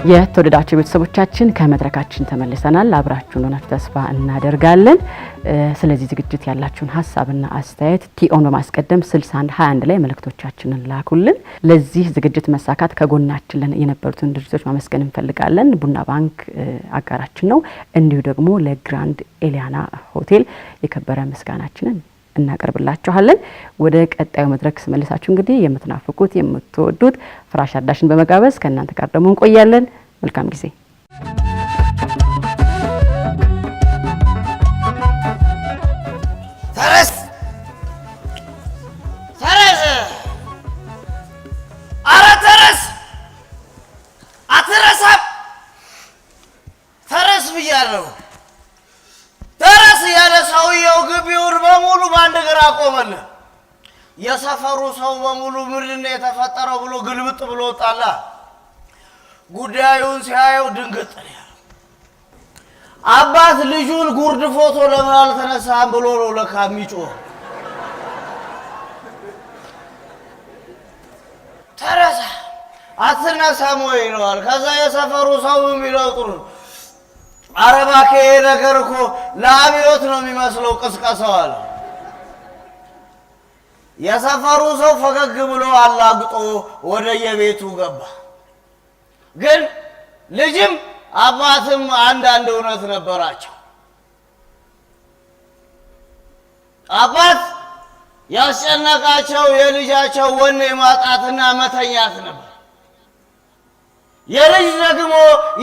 የተወደዳችሁ ቤተሰቦቻችን፣ ከመድረካችን ተመልሰናል። አብራችሁን ሆናችሁ ተስፋ እናደርጋለን። ስለዚህ ዝግጅት ያላችሁን ሀሳብና አስተያየት TO ን በማስቀደም 61 21 ላይ መልእክቶቻችንን ላኩልን። ለዚህ ዝግጅት መሳካት ከጎናችን የነበሩትን ድርጅቶች ማመስገን እንፈልጋለን። ቡና ባንክ አጋራችን ነው። እንዲሁ ደግሞ ለግራንድ ኤሊያና ሆቴል የከበረ ምስጋናችንን እናቀርብላችኋለን። ወደ ቀጣዩ መድረክ ስመልሳችሁ እንግዲህ የምትናፍቁት፣ የምትወዱት ፍራሽ አዳሽን በመጋበዝ ከእናንተ ጋር ደግሞ እንቆያለን። መልካም ጊዜ። ተረስ ተረስ፣ አረ ተረስ፣ አትረሳም። ተረስ ብያለሁ። ተረስ እያለ ሰውየው ግቢውን በሙሉ በአንድ እግር አቆመልህ። የሰፈሩ ሰው በሙሉ ምንድን ነው የተፈጠረው ብሎ ግልብጥ ብሎ ወጣላ። ጉዳዩን ሲያየው ድንግጥ ነው ያለው። አባት ልጁን ጉርድ ፎቶ ለምን አልተነሳም ብሎ ነው ለካ የሚጮህ። ተረሳ አትነሳም ወይ ይለዋል። ከዛ የሰፈሩ ሰው የሚለው ጥሩ፣ ኧረ እባክህ ይሄ ነገር እኮ ለአብዮት ነው የሚመስለው ቅስቀሳው አለ። የሰፈሩ ሰው ፈገግ ብሎ አላግጦ ወደ የቤቱ ገባ። ግን ልጅም አባትም አንዳንድ እውነት ነበራቸው። አባት ያስጨነቃቸው የልጃቸው ወኔ ማጣትና መተኛት ነበር። የልጅ ደግሞ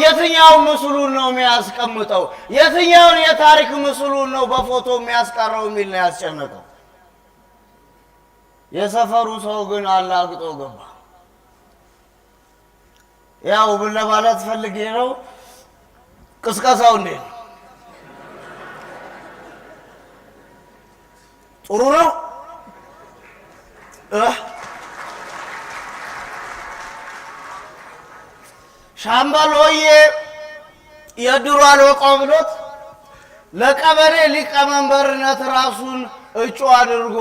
የትኛው ምስሉን ነው የሚያስቀምጠው፣ የትኛውን የታሪክ ምስሉን ነው በፎቶ የሚያስቀረው የሚል ነው ያስጨነቀው። የሰፈሩ ሰው ግን አላግጦ ገባ። ያው ምን ለማለት ፈልጌ ነው፣ ቅስቀሳው እንዴት ነው? ጥሩ ነው። ሻምበል ሆዬ የድሮ አልበቃው ብሎት ለቀበሌ ሊቀመንበርነት ራሱን እጩ አድርጎ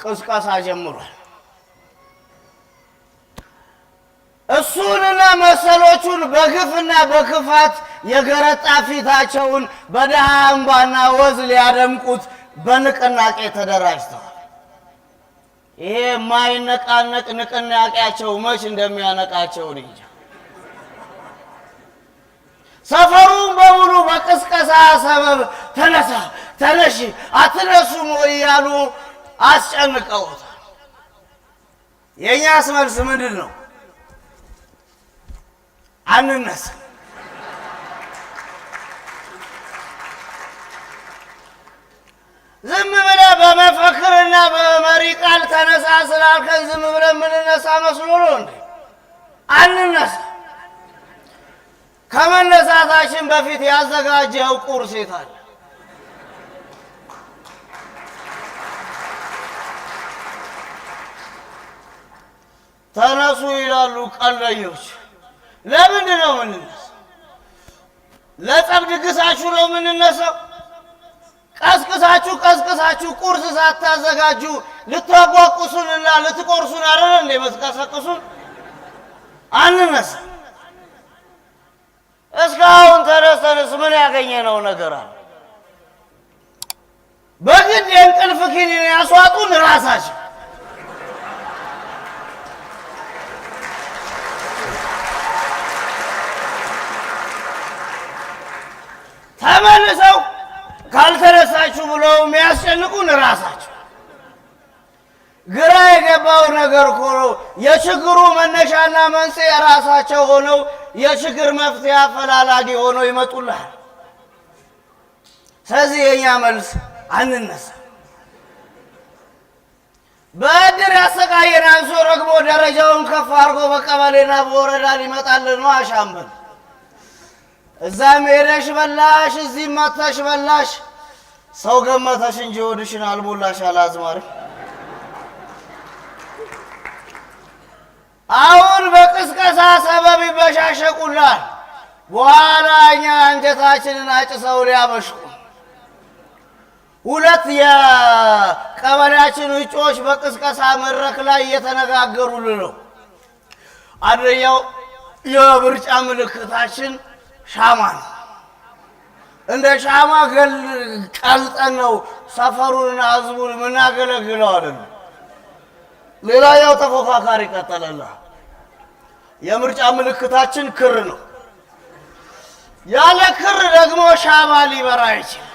ቅስቀሳ ጀምሯል። እሱንና መሰሎቹን በግፍና በክፋት የገረጣ ፊታቸውን በድሃ እንባና ወዝ ሊያደምቁት በንቅናቄ ተደራጅተዋል። ይሄ የማይነቃነቅ ንቅናቄያቸው መች እንደሚያነቃቸው እኔ እንጃ። ሰፈሩን በሙሉ በቅስቀሳ ሰበብ ተነሳ፣ ተነሺ፣ አትነሱም ወይ እያሉ አስጨንቀውታል። የእኛስ መልስ ምንድን ነው? አንነሳ። ዝም ብለህ በመፈክርና በመሪ ቃል ተነሳ ስላልከን ዝም ብለህ የምንነሳ መስሎ ነው እንዴ? አንነሳ። ከመነሳታችን በፊት ያዘጋጀው ቁርስ የት አለ? ተነሱ ይላሉ ቀለኞች። ለምንድን ነው የምንነሳው? ለጸብ ድግሳችሁ ነው የምንነሳው? ቀስቅሳችሁ ቀስቅሳችሁ ቁርስ ሳታዘጋጁ ልታቧቁሱንና ልትቆርሱን አይደል እንዴ የምትቀሰቅሱን? አንነሳ። እስካሁን ተነስተንስ ምን ያገኘነው ነገር አለ? በግድ የእንቅልፍ ኪኒን ያስዋጡን ራሳቸው። ተመልሰው ካልተነሳችሁ ብለው የሚያስጨንቁን ራሳቸው። ግራ የገባው ነገር እኮ ነው። የችግሩ መነሻና መንስኤ ራሳቸው ሆነው የችግር መፍትሄ አፈላላጊ ሆነው ይመጡልሃል። ስለዚህ የእኛ መልስ አንነሳ። በእድር ያሰቃየን አንሶ ረግሞ ደረጃውን ከፍ አድርጎ በቀበሌና በወረዳ ሊመጣልን ነው አሻምበል። እዛም ሄደሽ በላሽ፣ እዚህም መተሽ በላሽ። ሰው ገመተሽ እንጂ ሆድሽን አልሞላሽ አለ አዝማሪ። አሁን በቅስቀሳ ሰበብ ይበሻሸቁላል። በኋላ እኛ አንጀታችንን አጭሰው ሊያበሽቁ። ሁለት የቀበሌያችን እጩዎች በቅስቀሳ መድረክ ላይ እየተነጋገሩልን ነው። አንደኛው የምርጫ ምልክታችን ሻማ ነው። እንደ ሻማ ቀልጠን ነው ሰፈሩንና ህዝቡን የምናገለግለው አይደለም። ሌላኛው ተፎካካሪ ቀጠለና የምርጫ ምልክታችን ክር ነው። ያለ ክር ደግሞ ሻማ ሊበራ አይችልም።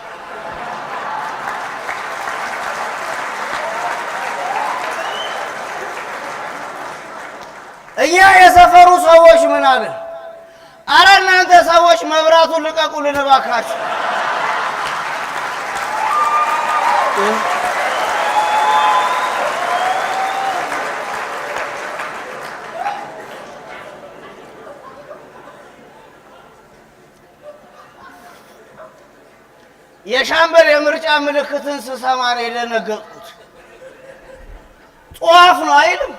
እኛ የሰፈሩ ሰዎች ምን አለን? አረ እናንተ ሰዎች መብራቱን ልቀቁልን እባካችሁ። የሻምበል የምርጫ ምልክትን ስሰማ ነው የደነገጥኩት። ጧፍ ነው አይልም?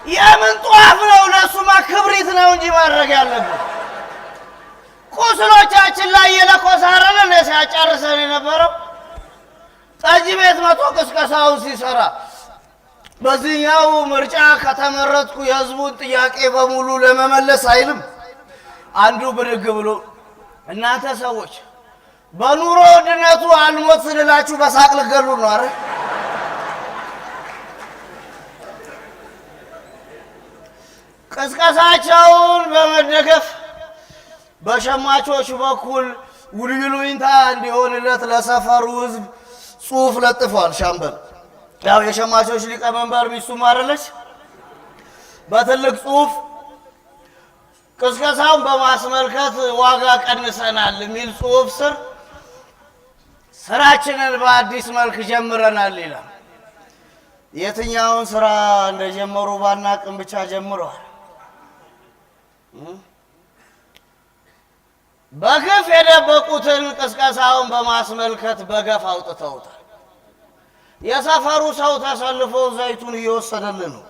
የምን ጧፍ ነው? ለእሱማ ክብሪት ነው እንጂ ማድረግ ያለብን። ቁስሎቻችን ላይ የለኮሰ አይደለ እንደ ሲያጨርሰን የነበረው። ጠጅ ቤት መቶ ቅስቀሳውን ሲሰራ በዚህኛው ምርጫ ከተመረጥኩ የህዝቡን ጥያቄ በሙሉ ለመመለስ አይልም። አንዱ ብድግ ብሎ እናንተ ሰዎች በኑሮ ውድነቱ አልሞት ስንላችሁ በሳቅ ልገሉ ነው አይደል? ቅስቀሳቸውን በመደገፍ በሸማቾች በኩል ውልይሉኝታ እንዲሆንለት ለሰፈሩ ህዝብ ጽሑፍ ለጥፏል። ሻምበል ያው የሸማቾች ሊቀመንበር ሚስቱም አይደለች። በትልቅ ጽሑፍ ቅስቀሳውን በማስመልከት ዋጋ ቀንሰናል የሚል ጽሑፍ ስር ስራችንን በአዲስ መልክ ጀምረናል ይላል። የትኛውን ስራ እንደጀመሩ ባናቅም ብቻ ጀምረዋል። በግፍ የደበቁትን ቅስቀሳውን በማስመልከት በገፍ አውጥተውታል። የሰፈሩ ሰው ተሰልፎ ዘይቱን እየወሰደልን ነው።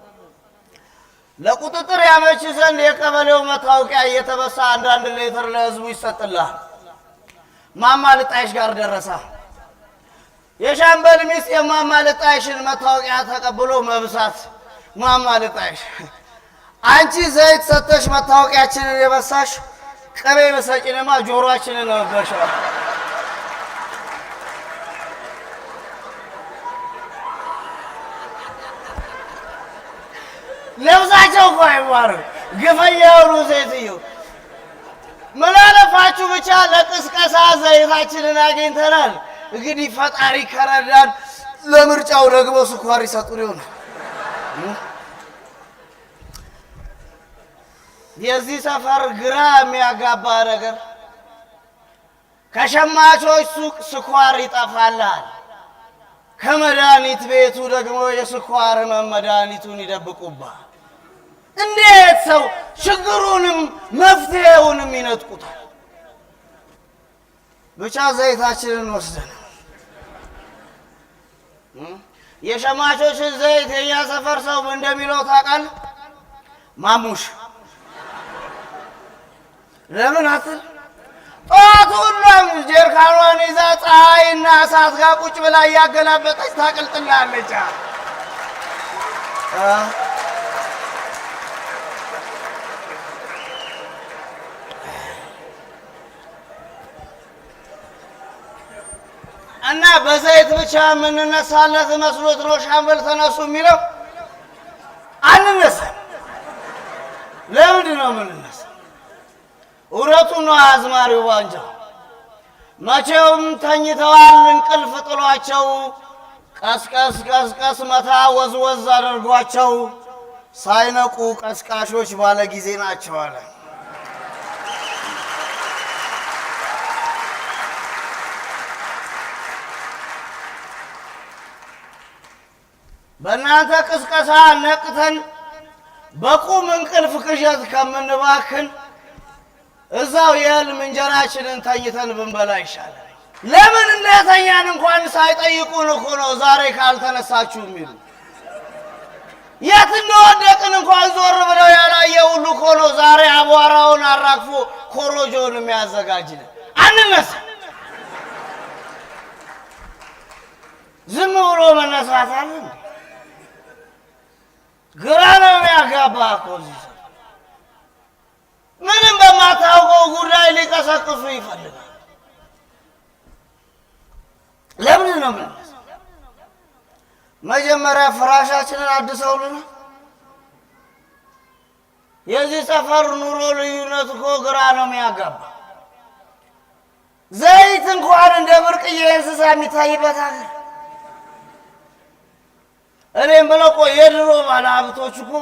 ለቁጥጥር ያመች ዘንድ የቀበሌው መታወቂያ እየተበሳ አንዳንድ ሌትር ለህዝቡ ይሰጥልሃል። ማማ ልጣይሽ ጋር ደረሰ። የሻምበል ሚስት የማማ ልጣይሽን መታወቂያ ተቀብሎ መብሳት። ማማ ልጣይሽ አንቺ ዘይት ሰተሽ መታወቂያችንን የበሳሽ፣ ቅቤ በሰጪንማ ጆሮአችንን ነው በሻው። ነፍሳቸው እኮ አይማርም። ግፈኛ የሆኑ ሴትዮ ምን አለፋችሁ ብቻ ለቅስቀሳ ዘይታችንን አግኝተናል። እንግዲህ ፈጣሪ ከረዳን ለምርጫው ደግሞ ስኳር ይሰጡን ይሆናል። የዚህ ሰፈር ግራ የሚያጋባ ነገር ከሸማቾች ሱቅ ስኳር ይጠፋልሃል፣ ከመድኃኒት ቤቱ ደግሞ የስኳር ህመም መድኃኒቱን ይደብቁብሃል። እንዴት ሰው ችግሩንም መፍትሄውንም ይነጥቁታል? ብቻ ዘይታችንን ወስደን የሸማቾችን ዘይት የኛ ሰፈር ሰው እንደሚለው ታውቃለህ? ማሙሽ ለምን አትል? ጠዋት ሁሏም ጀርካኗን ይዛ ፀሐይና እሳት ጋር ቁጭ ብላ እያገላበጠች ታቅልጥላለች። እና በዘይት ብቻ የምንነሳለት መስሎት ነው ሻምበል ተነሱ የሚለው። አንነሳም። ለምንድን ነው የምንነሳ? እውነቱን ነው አዝማሪው ባንጃ። መቼውም ተኝተዋል፣ እንቅልፍ ጥሏቸው ቀስቀስ ቀስቀስ መታ ወዝወዝ አድርጓቸው ሳይነቁ ቀስቃሾች ባለ ጊዜ ናቸው አለ። በእናንተ ቅስቀሳ ነቅተን በቁም እንቅልፍ ቅዠት ከምንባክን እዛው የህልም እንጀራችንን ተኝተን ብንበላ ይሻላል። ለምን እንደተኛን እንኳን ሳይጠይቁን እኮ ነው ዛሬ ካልተነሳችሁ የሚሉ። የት እንደወደቅን እንኳን ዞር ብለው ያላየ ሁሉ እኮ ነው ዛሬ አቧራውን አራግፎ ኮሮጆውን የሚያዘጋጅልን። አንነሳ። ዝም ብሎ መነሳት አለ እንዴ? ግራ ነው የሚያጋባ። የሚያጋባ እኮ እዚህ ሰፈር። ምንም በማታውቀው ጉዳይ ሊቀሰቅሱ ይፈልጋል። ለምንድን ነው የምንነሳው? መጀመሪያ ፍራሻችንን አድሰውልናል። የዚህ ሰፈር ኑሮ ልዩነት እኮ ግራ ነው የሚያጋባ። ዘይት እንኳን እንደ ብርቅዬ እንስሳ የሚታይበት ሀገር። እኔም ብለው እኮ የድሮ ባለሀብቶች እኮ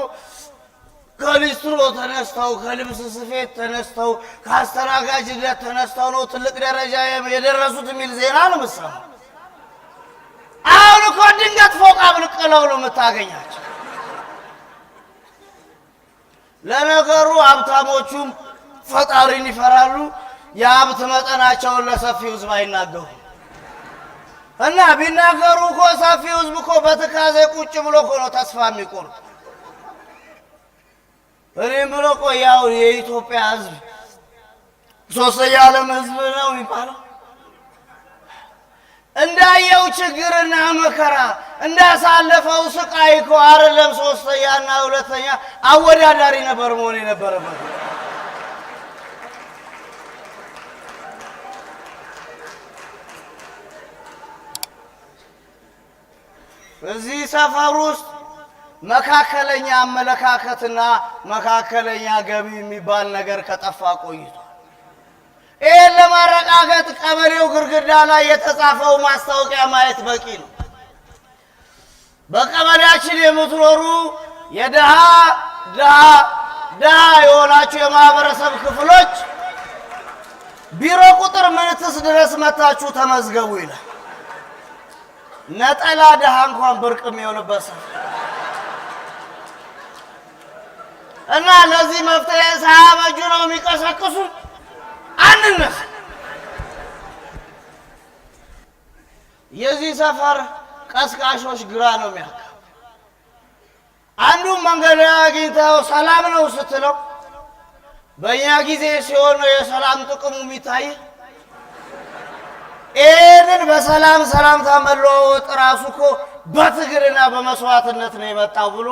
ከሊስትሮ ተነስተው፣ ከልብስ ስፌት ተነስተው፣ ከአስተናጋጅነት ተነስተው ነው ትልቅ ደረጃ የደረሱት የሚል ዜና ነው የምሰማው። አሁን እኮ ድንገት ፎቅ አብልቅለው ነው የምታገኛቸው። ለነገሩ ሀብታሞቹም ፈጣሪን ይፈራሉ። የሀብት መጠናቸውን ለሰፊው ሕዝብ አይናገሩ እና ቢናገሩ እኮ ሰፊው ሕዝብ እኮ በትካዜ ቁጭ ብሎ እኮ ነው ተስፋ የሚቆርጥ። እኔም ብሎ እኮ ያው የኢትዮጵያ ሕዝብ ሶስተኛ ዓለም ሕዝብ ነው የሚባለው። እንዳየው ችግርና መከራ፣ እንዳሳለፈው ስቃይ እኮ አይደለም ሶስተኛና ሁለተኛ አወዳዳሪ ነበር መሆን የነበረበት። እዚህ ሰፈር ውስጥ መካከለኛ አመለካከትና መካከለኛ ገቢ የሚባል ነገር ከጠፋ ቆይቷል። ይህን ለማረጋገጥ ቀበሌው ግድግዳ ላይ የተጻፈው ማስታወቂያ ማየት በቂ ነው። በቀበሌያችን የምትኖሩ የድሃ ድሃ ድሃ የሆናችሁ የማህበረሰብ ክፍሎች ቢሮ ቁጥር ምንትስ ድረስ መታችሁ ተመዝገቡ ይላል። ነጠላ ድሃ እንኳን ብርቅ የሚሆንበት ሰፈር እና ለዚህ መፍትሄ ሳያበጁ ነው የሚቀሰቅሱ። አንነሳ። የዚህ ሰፈር ቀስቃሾች ግራ ነው የሚያጋቡ። አንዱን መንገድ ላይ አግኝተው ሰላም ነው ስትለው በእኛ ጊዜ ሲሆን ነው የሰላም ጥቅሙ የሚታይ። ይህንን በሰላም ሰላምታ መለዋወጥ ራሱ እኮ በትግልና በመስዋዕትነት ነው የመጣው ብሎ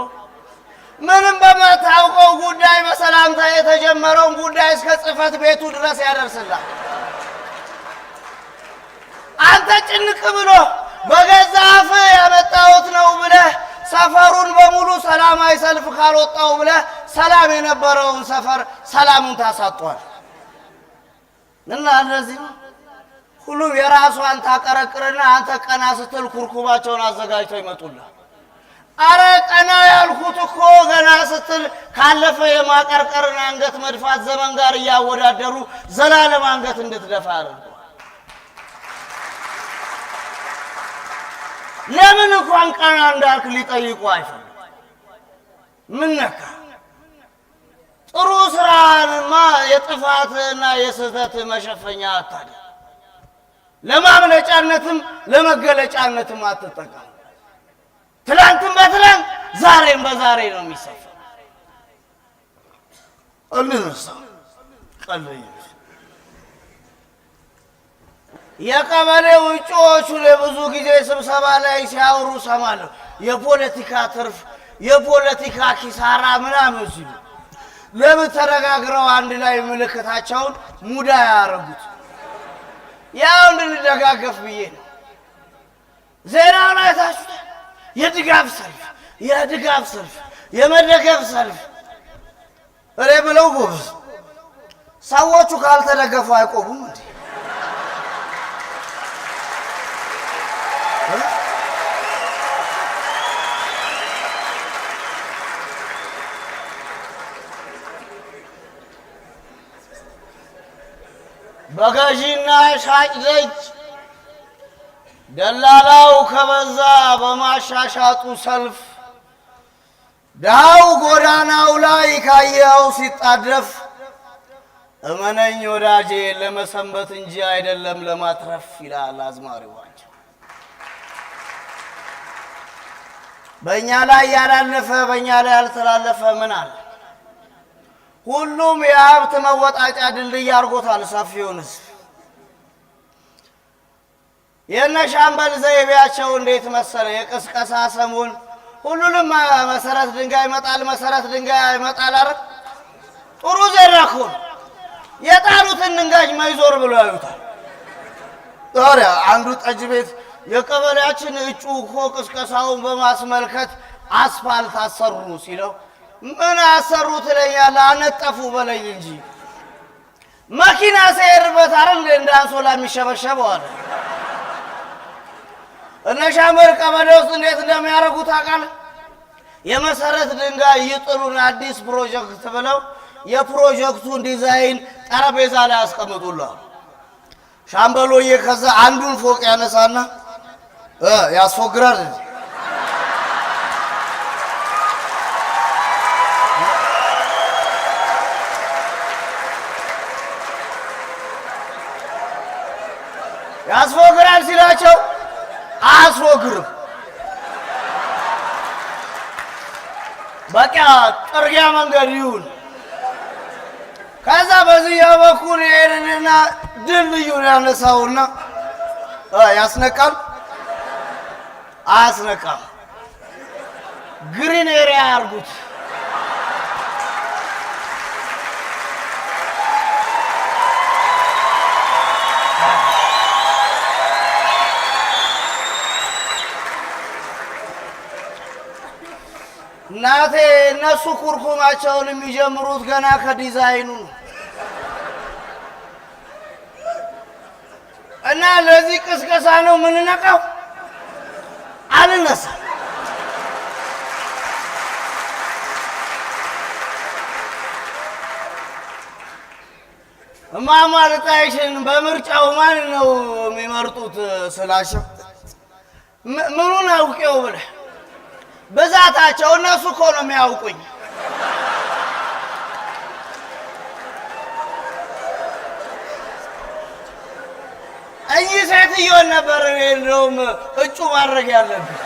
ምንም በማታውቀው ጉዳይ በሰላምታ የተጀመረውን ጉዳይ እስከ ጽሕፈት ቤቱ ድረስ ያደርስላል። አንተ ጭንቅ ብሎ በገዛ አፍህ ያመጣሁት ነው ብለህ ሰፈሩን በሙሉ ሰላማዊ ሰልፍ ካልወጣው ብለህ ሰላም የነበረውን ሰፈር ሰላሙን ታሳጧል። እና እንደዚህ ነው። ሁሉም የራሷን ታቀረቅርና አንተ ቀና ስትል ኩርኩባቸውን አዘጋጅተው ይመጡልሃል። አረ ቀና ያልኩት እኮ ገና ስትል ካለፈ የማቀርቀርን አንገት መድፋት ዘመን ጋር እያወዳደሩ ዘላለም አንገት እንድትደፋ አድርገዋል። ለምን እንኳን ቀና እንዳልክ ሊጠይቁ አይፈልጉም። ምን ነካ? ጥሩ ስራንማ የጥፋትና የስህተት መሸፈኛ አታድርግ። ለማምለጫነትም ለመገለጫነትም አትጠቀም። ትላንትም በትላንት ዛሬም በዛሬ ነው የሚሰፈር። እንነሳ። ቀለኞች የቀበሌው እጩዎቹ ብዙ ጊዜ ስብሰባ ላይ ሲያወሩ ሰማለሁ። የፖለቲካ ትርፍ፣ የፖለቲካ ኪሳራ ምናምን ሲሉ ለምን ተነጋግረው አንድ ላይ ምልክታቸውን ሙዳ ያደረጉት? ያው እንድንደጋገፍ ብዬ ነው። ዜናውን አይታችሁታል? የድጋፍ ሰልፍ፣ የድጋፍ ሰልፍ፣ የመደገፍ ሰልፍ። እኔ ብለው ጎበዝ፣ ሰዎቹ ካልተደገፉ አይቆሙም እንዴ? በገዢና ሻጭ ደጅ ደላላው ከበዛ በማሻሻጡ ሰልፍ፣ ድሃው ጎዳናው ላይ ካየኸው ሲጣደፍ፣ እመነኝ ወዳጄ ለመሰንበት እንጂ አይደለም ለማትረፍ ይላል አዝማሪዋቸው። በእኛ ላይ ያላለፈ በእኛ ላይ ያልተላለፈ ምን አለ? ሁሉም የሀብት መወጣጫ ድልድይ አድርጎታል ሰፊውን ሕዝብ። የነ ሻምበል ዘይቤያቸው እንዴት መሰለ? የቅስቀሳ ሰሞን ሁሉንም መሰረት ድንጋይ ይመጣል፣ መሰረት ድንጋይ ይመጣል። አረ ጥሩ ዜና እኮ ነው። የጣሉትን ድንጋይ መይዞር ብሎ ያዩታል። ታዲያ አንዱ ጠጅ ቤት የቀበሌያችን እጩ እኮ ቅስቀሳውን በማስመልከት አስፋልት አሰሩ ሲለው ምን አሰሩ ትለኛለህ? አነጠፉ በለኝ እንጂ መኪና ሲሄድበት አይደል እንደ አንሶላ የሚሸበሸበው አለ። እነ ሻምበል ቀበሌ ውስጥ እንዴት እንደሚያደርጉ ታውቃለህ? የመሰረት ድንጋይ ይጥሉን አዲስ ፕሮጀክት ብለው የፕሮጀክቱን ዲዛይን ጠረጴዛ ላይ ያስቀምጡልሃል። ሻምበሎዬ ከዛ አንዱን ፎቅ ያነሳና ያስፎግራል። ያስፎግራል ሲላቸው አያስፎግርም። በቃ ጥርጊያ መንገድ ይሁን። ከዛ በዚህኛው በኩል ይሄንና ድልድዩን ያነሳውና ያስነቃል። አያስነቃም። Green area ያርጉት። እናቴ እነሱ ኩርኩማቸውን የሚጀምሩት ገና ከዲዛይኑ ነው። እና ለዚህ ቅስቀሳ ነው የምንነቃው። አልነሳም። እማማ ልጣይሽን በምርጫው ማን ነው የሚመርጡት ስላቸው ምኑን አውቄው ብለህ ብዛታቸው እነሱ እኮ ነው የሚያውቁኝ። እኚህ ሴትዮን ነበር እኔ እንደውም እጩ ማድረግ ያለብኝ።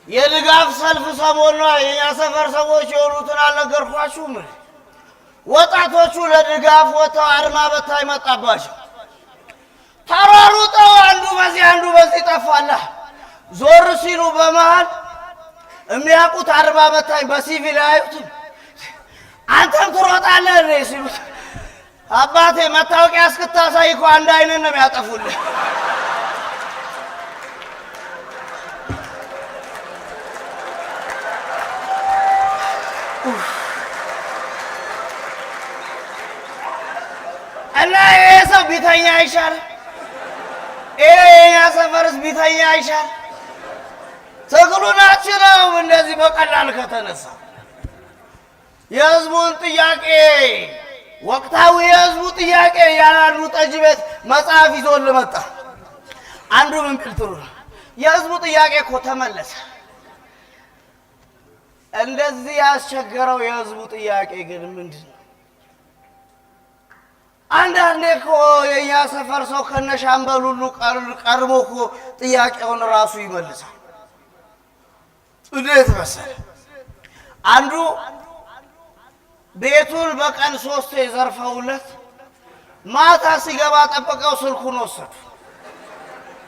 የድጋፍ ሰልፍ ሰሞን ነው የኛ ሰፈር ሰዎች የሆኑትን አልነገርኳችሁም? ወጣቶቹ ለድጋፍ ወጥተው አድማ በታኝ መጣባቸው። ተሯሩጠው አንዱ በዚህ አንዱ በዚህ ጠፋላ። ዞር ሲሉ በመሃል የሚያውቁት አድማ በታኝ በሲቪል አያዩትም። አንተም ትሮጣለህ እንዴ ሲሉት አባቴ መታወቂያ እስክታሳይ እኮ አንድ አይነት ነው የሚያጠፉልህ። እና ይሄ ሰው ቢተኛ አይሻል? ይሄ የኛ ሰፈርስ ቢተኛ አይሻል? ትግሉን አችለው እንደዚህ በቀላል ከተነሳ የህዝቡን ጥያቄ ወቅታዊ የህዝቡ ጥያቄ ያላሉ ጠጅ ቤት መጽሐፍ ይዞ መጣ። አንዱ ምን ቢል ጥሩ ነው? የህዝቡ ጥያቄ እኮ ተመለሰ። እንደዚህ ያስቸገረው የህዝቡ ጥያቄ ግን ምንድን ነው? አንዳንዴ እኮ የእኛ ሰፈር ሰው ከነሻምበል ሁሉ ቀድሞ እኮ ጥያቄውን ራሱ ይመልሳል። እንዴት መሰለህ? አንዱ ቤቱን በቀን 3 ዘርፈውለት ማታ ሲገባ ጠብቀው ስልኩን ወሰዱ።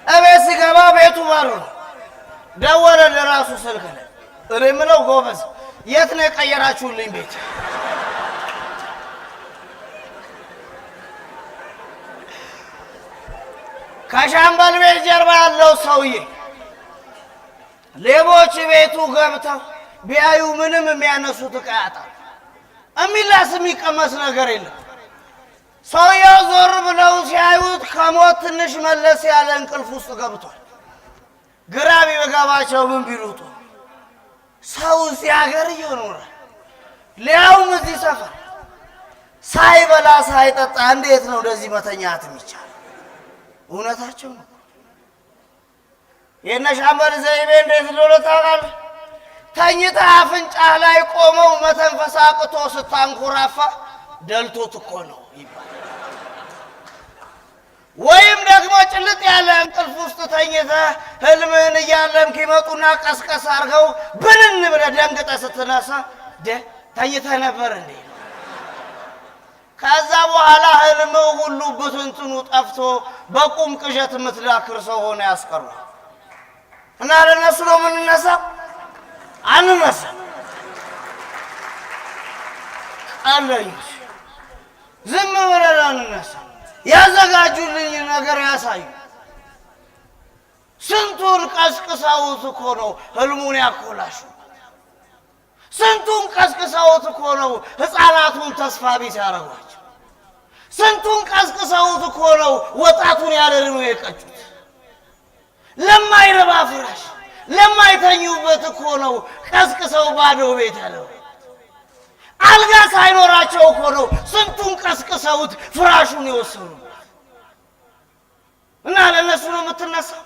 እቤት ሲገባ ቤቱ ባዶ ነው። ደወለ ለራሱ ስልክ ላይ። እኔ የምለው ጎበዝ የት ነው የቀየራችሁልኝ ቤት? ከሻምበል ቤት ጀርባ ያለው ሰውዬ ሌቦች ቤቱ ገብተው ቢያዩ ምንም የሚያነሱት ዕቃ ያጣል። የሚላስ የሚቀመስ ነገር የለም። ሰውየው ዞር ብለው ሲያዩት ከሞት ትንሽ መለስ ያለ እንቅልፍ ውስጥ ገብቷል። ግራ ቢገባቸው ምን ቢሉጡ ሰው እዚህ ሀገር እየኖረ ሊያውም እዚህ ሰፈር ሳይበላ ሳይጠጣ እንዴት ነው እንደዚህ መተኛት የሚቻል? እውነታቸው ነው። የእነ ሻምበል ዘይቤ እንዴት እንደሆነ ታውቃለህ? ተኝተህ አፍንጫ ላይ ቆመው መተንፈስ አቅቶ ስታንኮራፋ ደልቶት እኮ ነው ይባላል። ወይም ደግሞ ጭልጥ ያለ እንቅልፍ ውስጥ ተኝተህ ህልምህን እያለምክ ይመጡና ቀስቀስ አድርገው ብንን ብለህ ደንግጠህ ስትነሳ ተኝተህ ነበር እንዴ? ከዛ በኋላ ህልምህ ሁሉ ብትንትኑ ጠፍቶ በቁም ቅዠት የምትዳክር ሰው ሆነ ያስቀራል። እና ለእነሱ ነው የምንነሳው? አንነሳ። ቀለኞች ዝም ብለን አንነሳ። ያዘጋጁልኝ ነገር ያሳዩ። ስንቱን ቀስቅሰውት እኮ ነው ህልሙን ያኮላሹ። ስንቱን ቀስቅሰውት እኮ ነው ሕፃናቱን ተስፋ ቢስ ያደረጓቸው። ስንቱን ቀስቅሰውት እኮ ነው ወጣቱን ያለ ዕድሜው የቀጩት። ለማይረባ ፍራሽ ለማይተኙበት እኮ ነው ቀስቅሰው ባዶ ቤት ያለው። አልጋ ሳይኖራቸው እኮ ነው ስንቱን ቀስቅሰውት ፍራሹን የወሰኑበት። እና ለእነሱ ነው የምትነሳው?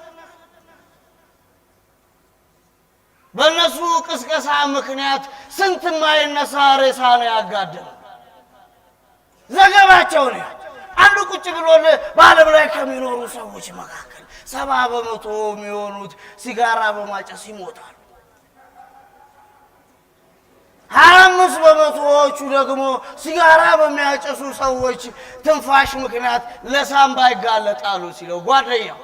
በእነሱ ቅስቀሳ ምክንያት ስንት የማይነሳ ሬሳ ነው ያጋደለው። ዘገባቸው ነው። አንዱ ቁጭ ብሎ በዓለም ላይ ከሚኖሩ ሰዎች መካከል 70% የሚሆኑት ሲጋራ በማጨስ ይሞታሉ። 25%ዎቹ ደግሞ ሲጋራ በሚያጨሱ ሰዎች ትንፋሽ ምክንያት ለሳምባ ይጋለጣሉ ሲለው ጓደኛው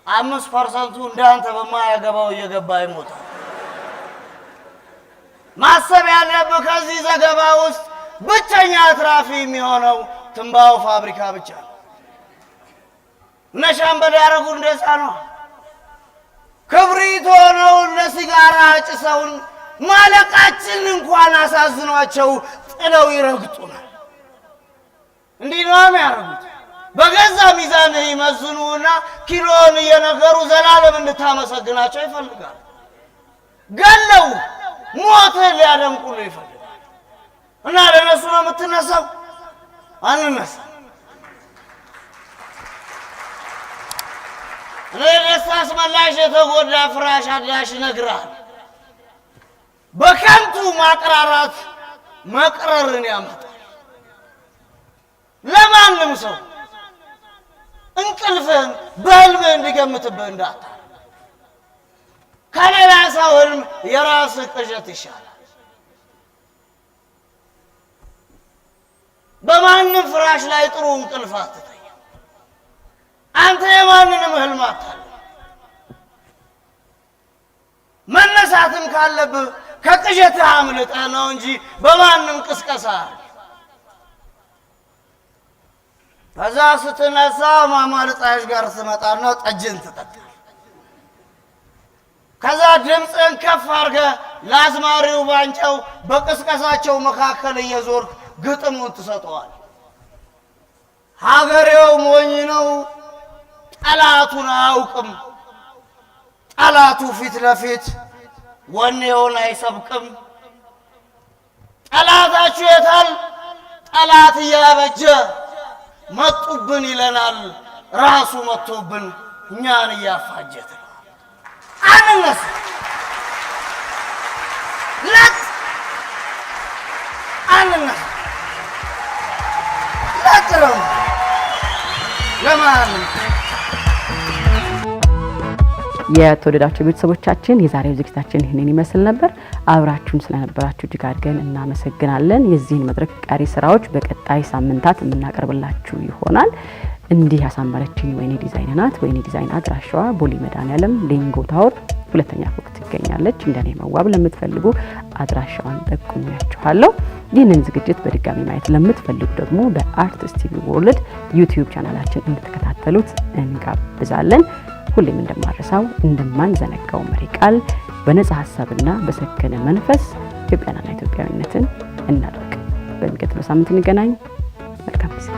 5%ቱ እንዳንተ በማያገባው እየገባ ይሞታል። ማሰብ ያለብህ ከዚህ ዘገባ ውስጥ ብቸኛ አትራፊ የሚሆነው ትንባው ፋብሪካ ብቻ ነው። እነ ሻምበል ያደረጉ እንደዛ ነው። ክብሪት ሆነው ለሲጋራ ጭሰውን ማለቃችን እንኳን አሳዝኗቸው ጥለው ይረግጡናል። እንዲህ ነው የሚያደርጉት። በገዛ ሚዛንህ ይመዝኑና ኪሎን እየነገሩ ዘላለም እንድታመሰግናቸው ይፈልጋሉ። ገለው ሞትህን ሊያደምቁሉ ይፈልጋሉ። እና ለነሱ ነው የምትነሳው? አንነሳ። እኔ ደስታ አስመላሽ የተጎዳ ፍራሽ አዳሽ እነግርሃለሁ። በከንቱ ማቅራራት መቅረርን ያመጣል። ለማንም ሰው እንቅልፍህን በህልምህ እንዲገምትብህ እንዳታ። ከሌላ ሰው ህልም የራስህ ቅዠት ይሻላል። በማንም ፍራሽ ላይ ጥሩ እንቅልፍ አትተኛ። አንተ የማንንም ህልም አታልም። መነሳትም ካለብህ ከቅዠትህ አምልጠህ ነው እንጂ በማንም ቅስቀሳ። ከዛ ስትነሳ ማማ ልጣሽ ጋር ትመጣና ጠጅን ትጠጣል። ከዛ ድምፅን ከፍ አድርገህ ለአዝማሪው ባንጫው በቅስቀሳቸው መካከል እየዞርክ ግጥሙን ትሰጠዋል። ሀገሬው ሞኝ ነው፣ ጠላቱን አያውቅም። ጠላቱ ፊት ለፊት ወኔውን አይሰብቅም። ጠላታችሁ የታል? ጠላት እያበጀ መጡብን ይለናል። ራሱ መጥቶብን እኛን እያፋጀት ነው። አንነሳ፣ ለጥ አንነሳ፣ ለጥ ነው ለማን። የተወደዳችሁ ቤተሰቦቻችን፣ የዛሬው ዝግጅታችን ይህንን ይመስል ነበር። አብራችሁን ስለነበራችሁ እጅግ አድርገን እናመሰግናለን። የዚህን መድረክ ቀሪ ስራዎች በቀጣይ ሳምንታት የምናቀርብላችሁ ይሆናል። እንዲህ ያሳመረችኝ ወይኔ ዲዛይን ናት። ወይኔ ዲዛይን አድራሻዋ ቦሌ መድኃኔዓለም ሊንጎ ታወር ሁለተኛ ፎቅ ትገኛለች። እንደኔ መዋብ ለምትፈልጉ አድራሻዋን ጠቁሚያችኋለሁ። ይህንን ዝግጅት በድጋሚ ማየት ለምትፈልጉ ደግሞ በአርትስ ቲቪ ወርልድ ዩቲዩብ ቻናላችን እንድትከታተሉት እንጋብዛለን። ሁሌም እንደማረሳው እንደማንዘነጋው መሪ ቃል በነጻ ሀሳብና በሰከነ መንፈስ ኢትዮጵያንና ኢትዮጵያዊነትን እናድርግ። በሚቀጥለው ሳምንት እንገናኝ። መልካም ጊዜ።